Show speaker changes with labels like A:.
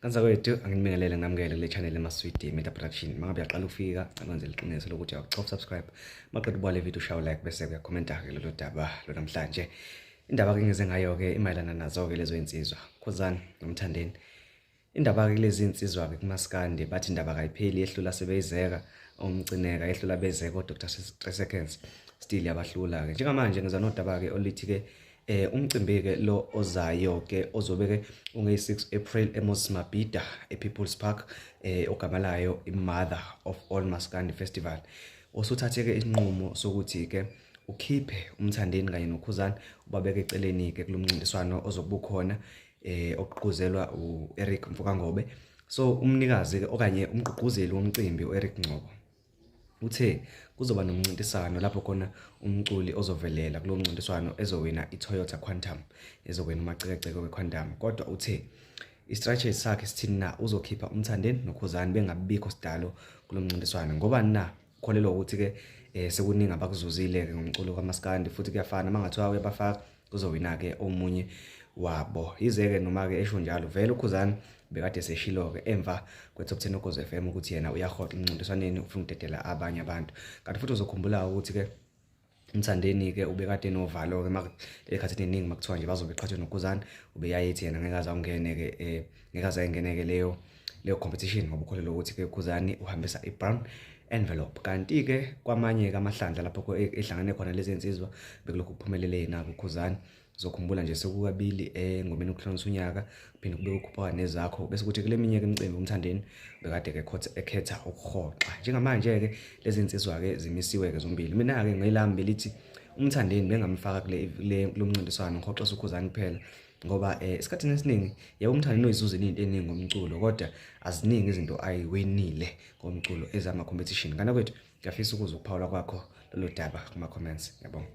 A: Kanzakwethu, anginibingelele, nginamukele kule channel eMaswidi Media Production. Mangabe uyaqala ukufika, ngicela iqiniso lokuthi uyacofa subscribe. Maqeda ubuka le video, ushaye like bese uyakhomenta-ke lolu daba lonamhlanje. Indaba-ke ngize ngayo-ke imayelana nazo-ke lezo insizwa, Khuzani noMthandeni. Indaba-ke kulezi insizwa-ke kumaskandi, bathi indaba kayipheli, yehlula sebeyizeka omcineka, yehlula bezeka o-Dr 3 Seconds, still yabahlula-ke. Njengamanje ngiza nodaba-ke oluthi-ke umcimbi-ke lo ozayo-ke ozobe-ke ungeyi-6 April eMoses Mabhida ePeople's Park, ogama layo i-Mother of All Maskandi Festival, osuthathe-ke isinqumo sokuthi-ke ukhiphe uMthandeni kanye noKhuzani, ubabeke eceleni-ke kulo mncintiswano ozokuba ukhona ogqugquzelwa u-Eric Mfokangobe. So umnikazi-ke okanye umgqugquzeli womcimbi u-Eric Ngcobo uthe kuzoba nomncintiswano lapho khona umculi ozovelela kulo mncintiswano ezowina i-Toyota Quantum, ezowina umacekeceke we-Quantum. Kodwa uthe i-strategy sakhe sithini na? Uzokhipha uMthandeni noKhuzani bengabikho sidalo kulo mncintiswano. Ngoba na ukholelwa ukuthi-ke sekuningi abakuzuzile-ke ngomculo kamaskandi, futhi kuyafana uma ngathiwa uyabafaka kuzowina-ke omunye wabo. Yize-ke noma-ke esho njalo, vele uKhuzani bekade seshilo-ke emva kwe-Top 10 Ukhozi FM ukuthi yena uyahoxa emncintiswaneni, ufuna ukudedela abanye abantu. Kanti futhi uzokhumbula ukuthi-ke uMthandeni-ke ubekade enovalo-ke ekhathini eningi makuthiwa nje bazobe beqhathwe noKhuzani, ubeyayethi yena ngeke aze awungene-ke ngeke aze ayingene-ke leyo competition, ngoba ukholelwa ukuthi-ke uKhuzani uhambisa i-brown envelope. Kanti-ke kwamanye-ke amahlandla lapho ehlangane khona lezi nsizwa bekulokhu kuphumelele yena-ke uKhuzani. Uzokhumbula nje sekukabili engomeni ukuhlanganisa unyaka, kuphinde kube ukhuphuka nezakho, bese kuthi kule minyaka imicimbi uMthandeni bekade-ke ekhetha ukuhoxa. Njengamanje-ke lezi nsizwa-ke zimisiwe-ke zombili. Mina-ke ngelami belithi uMthandeni bengamfaka kule kulo mncintiswano, ngihoxisa uKhuzani kuphela, ngoba esikhathini esiningi yebo uMthandeni uyizuzile into eningi ngomculo, kodwa aziningi izinto ayiwinile ngomculo ezama-competition. Ngana kwethu, ngiyafisa ukuzwa ukuphawula kwakho lolu daba kuma-comments. Ngiyabonga.